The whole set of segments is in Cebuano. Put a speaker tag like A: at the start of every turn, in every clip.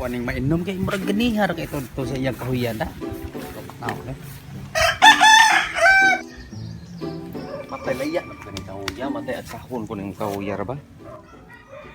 A: Ako aning mainom kay murag ganihar kay to to sa iyang kahuyan da. Tao ne. Matay laya na kani kahuya, matay at sahon ko ning kahuya ra ba?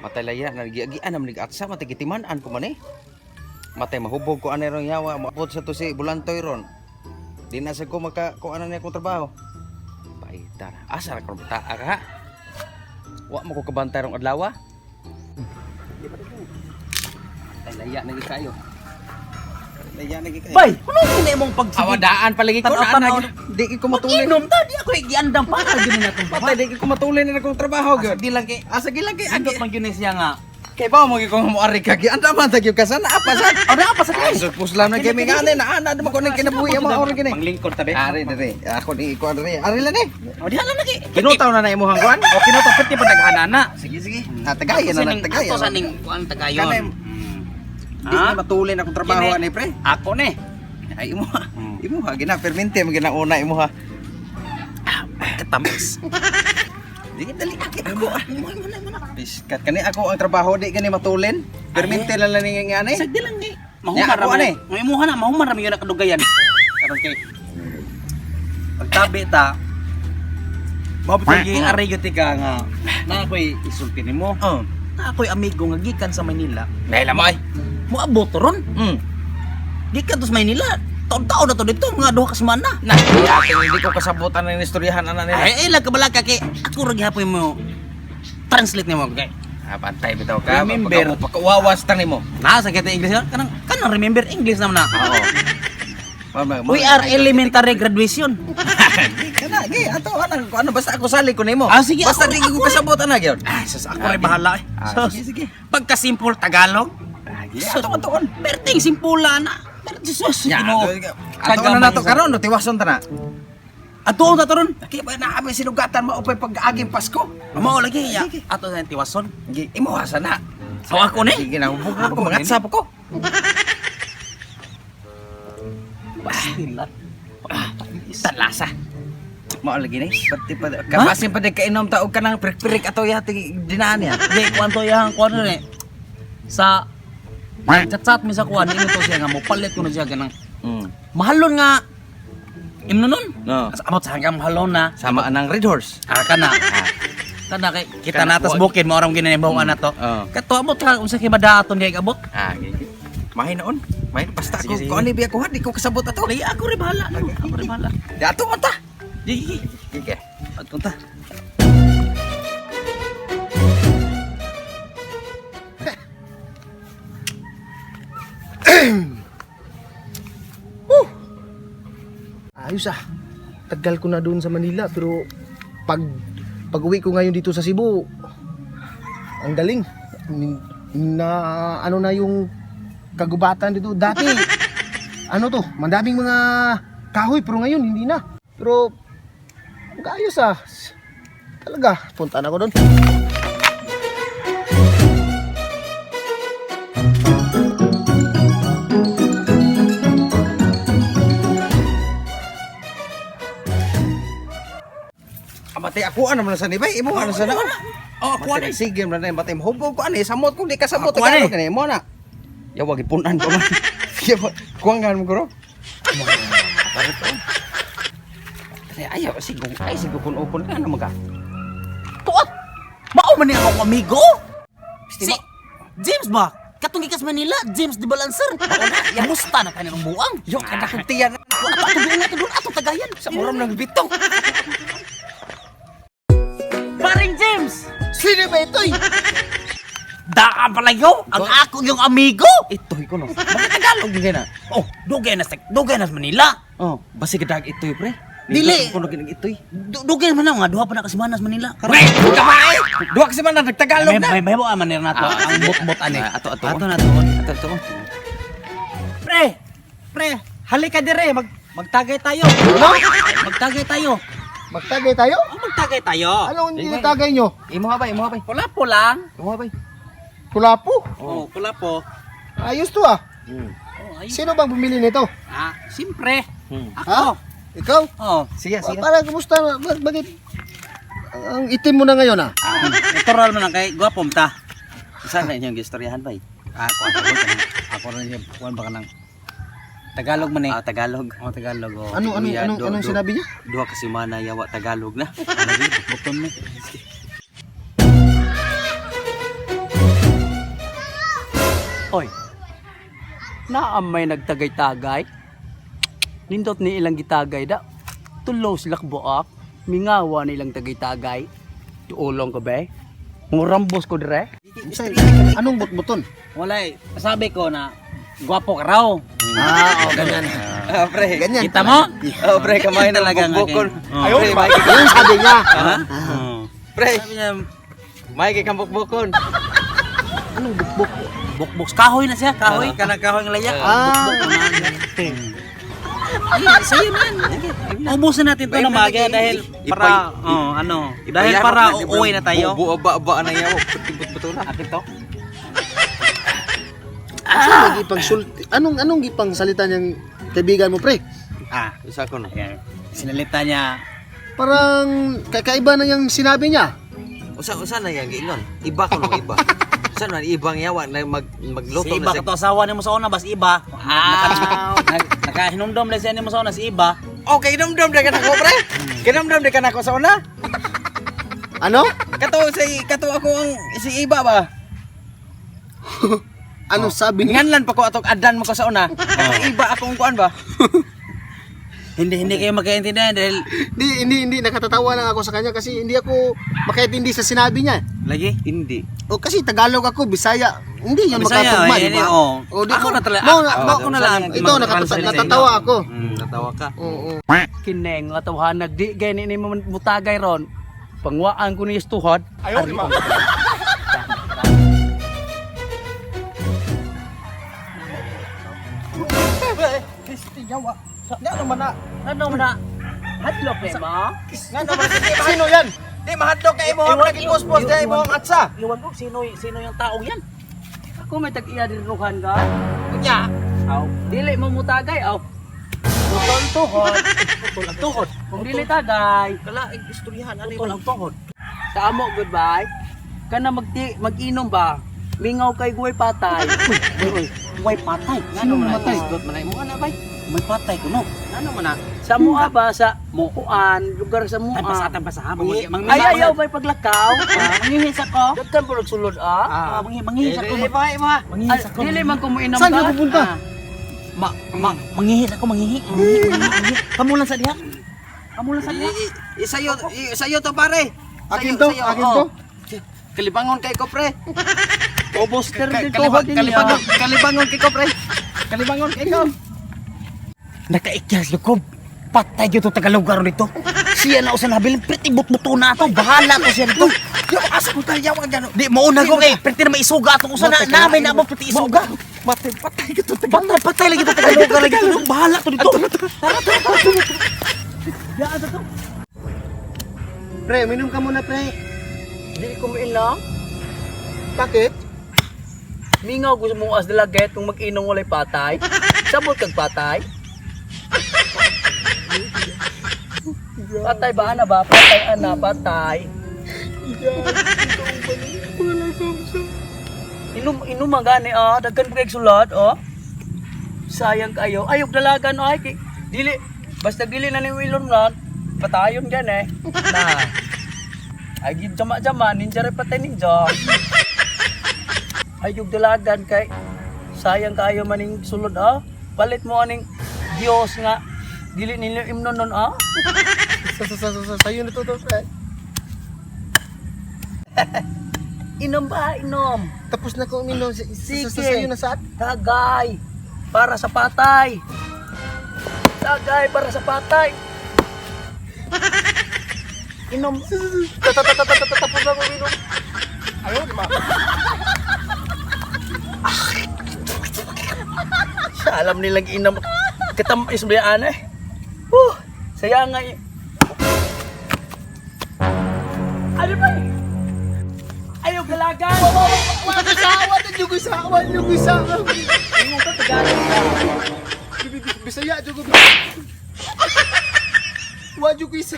A: Matay laya na giagian na man atsa matay gitiman-an ko man eh. Matay mahubog ko anay ron yawa, maabot sa to si Bulantoy ron. Di na sa ko maka ko ana niya akong trabaho. Paita na. Asa ra karon bata ka? Wa mo ko kabantay rong adlaw. Matay laya na gid kayo. Laya na gid kayo.
B: Bay, ano gina imong pagsige?
A: Awadaan palagi ko na
B: Tanaw-tanaw.
A: Di ko matuloy.
B: Mag-inom ta, di ako giandam pa gyud na itong baba.
A: Patay di ko matuloy na akong trabaho gyud.
B: Di lang kay
A: Asa gi lang kay
B: Sindot man gyud ni siya nga.
A: Kay ba mo gyud kung mo-ari ka gi anda man ta gyud ka sana apa sa.
B: Ora pa sa
A: Ay sus puslam na kay nga na ana mo ko ning kinabuhi ang mga oras gini.
B: Panglingkod ta be.
A: Ari dire. Ako ni ko ari. Ari lang ni.
B: O di hala na kay.
A: Kinutaw na na imong kuan.
B: O kinuto pati pa daghanana.
A: Sige sige. Ha tagayan na lang tagayan.
B: Ato sa ning kuan tagayon.
A: Kanay, Di na matuloy na akong trabaho
B: Kini.
A: ani pre.
B: Ako ni.
A: Ay imo ha. Imo ha gina permente mo gina una imo ha.
B: Katamis.
A: Di dali akit ako ah. Piskat kani ako ang trabaho di gani matulin. Permente lang lang ning ani.
B: Sagdi lang kay.
A: Ya,
B: Mahumar
A: ako
B: ra
A: ani.
B: mo. Imuha na mahumar ra yun nakadugayan. Karon kay pagtabi ta Mabot yung aray gyud ka nga na ako'y isulti nimo.
A: Oh.
B: Na ako'y amigo nga gikan sa Manila.
A: Naila mo ay.
B: Moabot ron. Gikan to sa Manila. Taon-taon na to dito, mga 2 ka semana.
A: Na, ating hindi ko kasabutan ng istoryahan ana nila.
B: Ay, ay lang kabala ka kay ako ra gihapon mo translate nimo kay.
A: Ah, bantay bitaw ka.
B: Remember.
A: Pagkawawas ta nimo.
B: Na sa kita English kanang kanang remember English naman na.
A: Oo.
B: We are elementary graduation.
A: Kana gi ato ana ko ano basta ako sali ko nimo.
B: Ah, sige,
A: Basta
B: ako-
A: di ko kasabot ana gyud.
B: Ay, sus, ako rin bahala eh.
A: Ah,
B: Sus.
A: sige, sige.
B: Pagka-simple Tagalog.
A: Ah, gi ato atuon.
B: Perting simpula na. Pero sus,
A: Ya,
B: Ginoo.
A: ato na nato karon no tiwason ta na.
B: Ato ta ron.
A: Kay ba na abi sinugatan mao pay pag-aging Pasko.
B: Mao lagi ya. Ato na yung tiwason.
A: Gi imo ha sana.
B: So ako ni.
A: Sige na hubog ko mga tsap ko.
B: Bastila.
A: Talasa. Mao lagi ni. Pati pa kabasin pa di kainom ta og kanang prik-prik ato ya dinaan ya.
B: Di kuan to yang kuan ni. Sa chat-chat mi sa kuan ino to siya nga mo palit ko na siya ganang mahalon nga imno nun.
A: No.
B: As amot sa hanggang mahalon na.
A: Sama anang Red Horse.
B: Ah, kana. Kana kay kita
A: Kana,
B: natas
A: wa-
B: bukid mo orang ginanibaw na to.
A: Oo.
B: Kato amot ka unsa kay madaaton kay abot.
A: Ah, gigi. Mahinoon. Mahin basta
B: Sige,
A: ako
B: sige.
A: kung ano biya ko ha, di ko kasabot ato.
B: Lagi ako rin bahala. No? Ako rin bahala.
A: Di ato man ta.
B: Di, di, di.
A: Gigi.
B: Ato ta.
C: Ayos ah. Tagal ko na doon sa Manila pero pag pag-uwi ko ngayon dito sa Cebu, ang galing. Na ano na yung kagubatan dito dati. Ano to? Mandaming mga kahoy pero ngayon hindi na. Pero ang ayos ah. Talaga, punta na ako doon.
A: Amate ako ano man sa nibay, imo ano sa na.
B: Oh, ako
A: Mate
B: ani.
A: sige man na matay hubog ko ani samot kung di kasabot
B: Ako ani.
A: Tagalog ani mo na. Yawa gipunan ko man. Yawa kuwangan mo guro. Ay ayaw sige ay sige kun upon ka ano maga.
B: Tuot. Mao man ni ako amigo.
A: Si
B: Si James ba? Katong gikas Manila, James di Balancer. Yamusta na kanang buang.
A: Yo kada kong tiyan
B: Wa ato ato doon ato doon ato tagayan.
A: sa muram ng bitong.
B: Paring James.
C: Sino ba ito?
B: Daan pala yo, ang ako yung amigo.
A: Itoy ko no. Bakit Tagalog gyud na?
B: Oh, dugay na sa dugay na sa Manila.
A: Oh, basi kadag itoy pre.
B: Dili.
A: Kuno ginag itoy.
B: Dugay man na nga duha pa na ka semana sa Manila. Karon.
A: Duha ka semana nagtagalog
B: May
A: na.
B: may may man na to ang bot-bot ani.
A: Ah, ato ato.
B: Ato na to.
A: Ato ato.
B: Pre, pre, halika dire magtagay tayo. Magtagay tayo.
C: Magtagay tayo?
B: Oh, magtagay tayo.
C: Anong tinatagay nyo?
A: Imo ha ba? Imo ha ba?
B: Kulapo lang.
A: Imo ha ba?
C: Kulapo.
B: Oh, kulapo.
C: Ayos to ah.
B: Oh, ayun.
C: Sino bang bumili nito?
B: Ah, siyempre. Ako.
C: Ha? Ikaw?
B: Oh.
A: Sige, sige.
C: Para kumusta? Bakit ang itim mo na ngayon ah?
B: Ah, natural man lang kay gwapom ta.
A: Saan na inyong gistoryahan bay?
B: Ako ako rin siya kuan ba kanang Tagalog man eh.
A: Ah, Tagalog.
B: Oh, Tagalog. Oh.
C: Ano ano
A: Kuya,
C: ano anong sinabi niya?
A: Duha ka semana yawa Tagalog na.
B: Lagi bukton mo.
D: Oy. Naamay nagtagay-tagay. Nindot ni ilang gitagay da. Tulo sila kabuak. Mingawa ni ilang tagay-tagay. Tuulong ko be. Murambos ko dire.
C: Unsay anong butbuton?
B: Wala eh. Sabi ko na gwapo ka raw.
C: Ah, oh, ganyan.
A: Ah, pre.
C: Ganyan.
B: Kita mo?
A: Oh, pre, kamay na
B: Talaga nga,
A: bukbukon.
B: oh.
A: Pre, may
C: Yung sabi niya.
B: Ha? Oh.
A: Pre,
B: Sabi niya,
A: may kang bukbukon.
C: Anong bukbuk?
B: bukbuk. Kahoy na siya, kahoy. Kanang kahoy ng laya.
C: Ah,
B: Ay, sa'yo na yan. Ubusin natin ito ng bagay dahil para, oh, ano, dahil para uuwi na tayo.
A: Buo ba ba na yawa, putibut na.
B: Akin to?
C: ah! Gipang anong anong gipang salita niyang kaibigan mo, pre?
B: Ah,
A: Usa ko no.
B: ayan. Sinalita niya,
C: Parang kakaiba na yung sinabi niya.
A: Usa usa na yang giingon. Iba ko no iba. Usa man ibang yawa na magluto
B: si
A: na
B: iba
A: siya.
B: kato asawa nimo sa una, bas iba. Ah, nakahinumdom lang siya nimo sa una, si iba.
A: Okay, dumdum na kanako pre. Kinumdum di kanako sa una.
C: Ano?
A: Kato si kato ako ang si iba ba.
C: Anong sabi niya?
A: Nganlan pa ko atog adan mo ko sa una. Kato iba akong kuan ba?
B: Hindi hindi kayo magkaintindihan dahil
C: Hindi, hindi, hindi. Nakatatawa lang ako sa kanya kasi hindi ako makaintindi sa sinabi niya.
B: lagi.
A: Hindi.
C: O kasi Tagalog ako, Bisaya. Hindi yun
B: Bisaya,
C: makatugma,
B: eh,
C: di ba?
B: oh.
C: O, di
B: Ako
C: mo-
B: na talaga-
C: Mo, na,
B: ako
C: mo,
B: na lang
C: Ito,
B: mag-translate sa inyo.
C: natatawa ako.
A: Natawa ka.
C: Oo.
D: Kineng nga tawhanag di gani ni mo mutagay ron. Pangwaan ko ni tuhod. Ayaw di ba?
A: Ngano man na?
D: Ano man na? Hadlok eh ma.
A: Ngano man na?
C: Sino yan?
A: Di mahadlok kay imo ang nagikuspos di imo ang atsa.
B: Iwan ko sino sino yung taong yan.
D: Ako may tag-iya diriruhan ka.
B: Unya,
D: Aw, dili mo mutagay aw. Putol tuhod.
B: putol ang tuhod.
D: Kung dili tagay.
A: Kala istoryahan ani.
B: Putol ang tuhod.
D: Sa amo goodbye. Kana magti mag-inom ba? Mingaw kay guway patay.
B: Uy, uy, uy. Way patay.
C: Sino namatay?
A: Isgot man na imo ana bay.
B: May patay kuno.
A: Ano man na?
D: Sa mua ba sa muan, lugar sa mua.
B: Tampasa tampasa ha.
D: Ay ayaw may paglakaw.
B: Manghihis ako.
D: Dagkan po nagsulod ah.
B: Ah, manghihis ako.
A: Iba iba.
B: Manghihis
D: Ay,
B: ako.
D: dili man ko muinom
C: Saan ka pupunta?
D: Ah.
B: Ma, ma, manghihis ako, manghihi. Manghihi, manghihi. Kamulan sa diha. Kamulan sa diha.
A: Isayo isayo to pare.
C: Akin to?
A: Sayo,
C: Akin
A: oh.
C: to?
A: Kalibangon kay ko pre.
D: Ubos na rin tuhod ninyo.
A: Kalibangon kalibangon kay ko pre. Kalibangon kay ko.
B: Nakaikyas lukob. Patay gyud to Tagalog karon dito. Siya na usan habilin pretty butbuto na ato. Bahala ko siya dito.
A: Yo asa mo tayo yawa gano.
B: Di mo na ko kay pretty na maisuga ato usan na namin na mo pretty isuga.
A: Matay patay ka to.
B: Patay patay lagi to Tagalog lagi to. Bahala to dito. Tara tara tara.
D: Daan to.
C: Pre, minum ka muna, pre.
D: Dili ko muinom.
C: Bakit?
D: Mingaw ko sa muas dalaget kung mag-inom walay patay. Sabot kag patay. Patay ba ana ba? Patay ana, patay. Inom inom man gani ah, daghan pa kay sulod oh. Sayang kayo. Ayog dalagan ay kay dili basta dili na ni ilon na patayon gan eh. Na. Ay gid jama-jama ninja re patay ninja. Ayog dalagan kay sayang kayo maning sulod ah. Palit mo aning Dios nga dili ninyo imnon nun ah.
C: Sa'yo na to, to, pre.
D: Inom ba? Inom.
C: Tapos na ko uminom.
D: Sige.
C: Sa'yo na saan?
D: Tagay para sa patay. Tagay para sa patay. Inom.
C: Tapos na ko uminom.
D: Sa alam nilang inom. Katamis ba yan eh? Saya nga eh. Ano ba eh? Ayaw galagan!
C: Wala ko sa awa, ko sa awa, ko sa awa.
D: Ingon ka, Tagalog ka.
C: Bisaya, ko. Wa ko isa.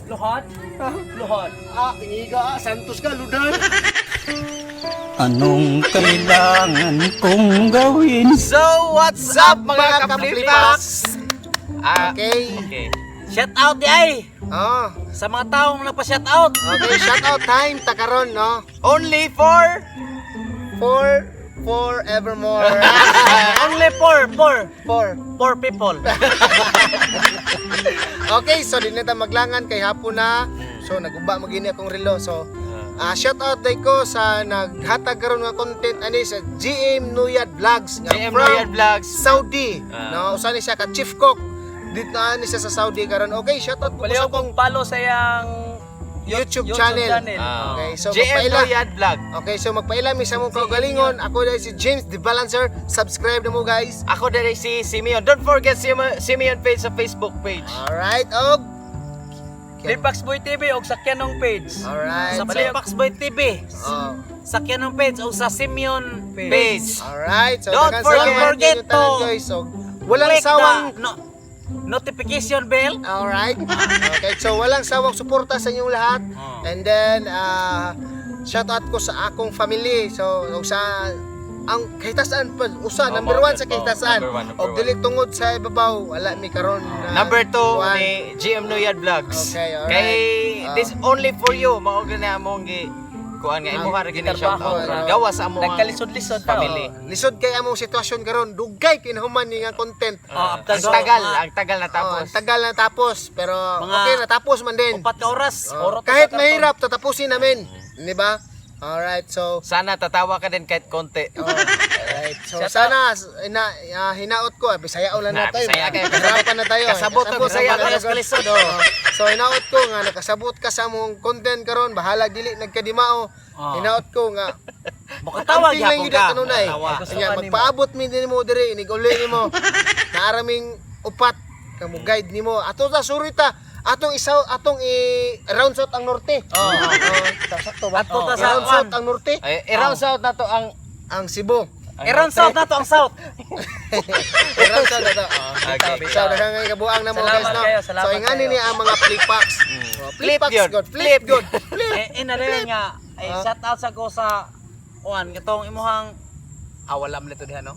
D: Luhod? Luhod.
C: Ah, ingiga, ah, Santos ka, Ludan.
D: Anong kailangan kong gawin?
A: So, what's up, mga ka-Flipax? Ah,
C: Okay.
A: okay.
B: Shout out di ay
C: Oh,
B: sa mga taong nagpa-shout out.
C: Okay, shout out time ta karon, no?
A: Only for
C: For forevermore.
B: Only four,
C: For.
B: four people.
C: Okay, so di na ta maglangan kay hapon na. So naguba magini akong relo. So shout out day ko sa naghatag karon nga content ani sa GM Nuyad Vlogs nga
A: GM
C: from
A: Royal Vlogs.
C: Saudi.
A: Ah.
C: No, usa ni siya ka chief cook. Dito na ni siya sa Saudi karon. Okay, shout out ko sa
D: Baliw
C: akong
D: kong follow sa iyang
C: YouTube channel.
A: Ah.
C: Okay, so
A: GM
C: magpaila.
A: Royal Vlog.
C: Okay, so magpaila mi sa mong kaugalingon. Ako dahil si James the Balancer. Subscribe na mo, guys.
A: Ako din si Simeon. Don't forget Simeon page sa Facebook page.
C: Alright, og.
D: Flipax Boy TV og sa Kenong page.
C: Alright.
B: Sa
C: So,
B: Flipax Boy TV,
C: oh.
B: sa Canon page o sa Simeon
D: Page.
A: Page.
C: Alright, so
A: Don't
C: daghang
A: forget
C: salamat ninyo tanan,
B: to
C: guys. So, walang
B: Click
C: sawang
B: the notification bell.
C: Alright. Okay, so walang sawang suporta sa inyong lahat.
B: Oh.
C: And then shout out ko sa akong family. So ug sa ang kahitasaan pa usa,
A: Oh,
C: number
A: mao
C: one sa
A: yun.
C: kahitasaan.
A: Oh, number one, number
C: Og dili tungod sa ibabaw, wala mi karon na
A: Number 2
C: kuwan.
A: ni GM Noyad Vlogs.
C: Okay, alright.
A: Kay
C: Ah.
A: this only for you, mao gani among gi kuan nga imuha ra gini shout out.
C: Gitrabaho,
A: Gawa sa among
D: Nagkalisod-lisod ta.
A: family.
C: Oh, lisod kay among sitwasyon karon, dugay kinahuman ni nga content.
B: Oh, after
A: Ang tagal, ang tagal na
C: Oh,
A: tapos.
C: ang tagal na tapos, pero
B: Mga
C: okay natapos man din.
B: 4 ka oras.
C: Oh,
B: Oro to
C: kahit
B: sa karton.
C: mahirap, tatapusin namin. Di ba? Alright, so
A: Sana tatawa ka din kahit konti.
C: Oh, alright. So sana na, hinaot ko, Bisaya ulan na
A: Na,
C: tayo.
A: Bisaya kayo.
C: Kasarapan na tayo.
A: Kasabot og Bisaya,
C: na tayo.
B: parehas kalisod.
C: Oh. So hinaot ko nga nakasabot ka sa among content karon, bahala dili nagkadimao.
B: Oh.
C: Hinaot ko nga
B: Makatawa
C: amping lang
B: gyapon
C: yun
B: ka.
C: kanunay.
B: Makatawa.
D: Gusto
C: Anya,
D: ka nimo.
C: magpaabot mi nimo diri, inig-uli nimo. Naaraming upat kamo guide nimo. Ato ta suri ta atong isaw atong i round south ang norte.
B: Oh.
C: Oh, sakto ba?
B: Ato ta sa
C: Round south ang norte,
A: Ay, i-round out na to ang
C: ang Cebu.
B: I-round south na to ang south.
C: I-round south na to. Oh.
A: Okay.
C: So, daghang nga kabuang na mo,
D: Salamat
C: guys, no?
D: kayo, salamat
C: So, ingani
D: kayo.
C: ni ang mga flip packs. Oh, flip
A: Flip
C: packs
A: yun.
C: good. Flip
A: Flip.
C: good. Flip.
B: Eh, ina rin nga. Ay,
C: Ah.
B: shout out sa ko sa kuan katong imuhang wala man nito diha, no?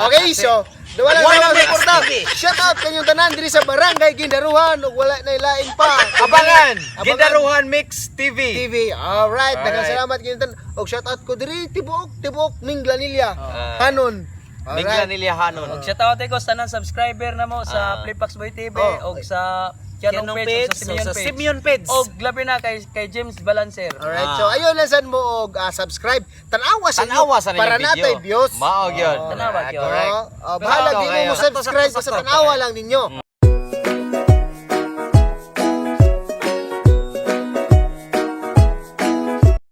C: Okay, so, wala
B: Wala
C: na
B: mix
C: suporta.
B: TV.
C: Shout out kanyong tanan diri sa Barangay Gindaruhan ug wala na ilain pa.
A: Abangan!
C: Abangan.
A: Gindaruhan Mix TV.
C: TV. Alright, daghang
A: Alright.
C: salamat kanyong tanan. Og shout out ko diri tibuok tibuok Minglanilla.
A: Ah.
C: Hanon. Alright.
A: Minglanilla Hanon.
D: Og shout out ko sa tanan subscriber na mo sa Flipax Boy TV
C: Oh.
D: og sa Kianong
B: Kianong
D: page,
B: page,
D: og sa Simeon
B: o sa
D: page.
B: Simeon page.
D: Og labi na kay James Balancer.
C: Alright, so ayun lang san mo og subscribe. Tanawa sa inyo
A: Tanawa sa ninyong
C: para
A: video.
C: natay views.
A: Maog yun.
D: Tanawa gyud.
A: Correct.
C: Oo. Oh, bahala
A: Sakto
C: di mo
A: kayo.
C: mo subscribe
B: Sakto,
C: basta
B: sakto,
C: tanawa lang ninyo.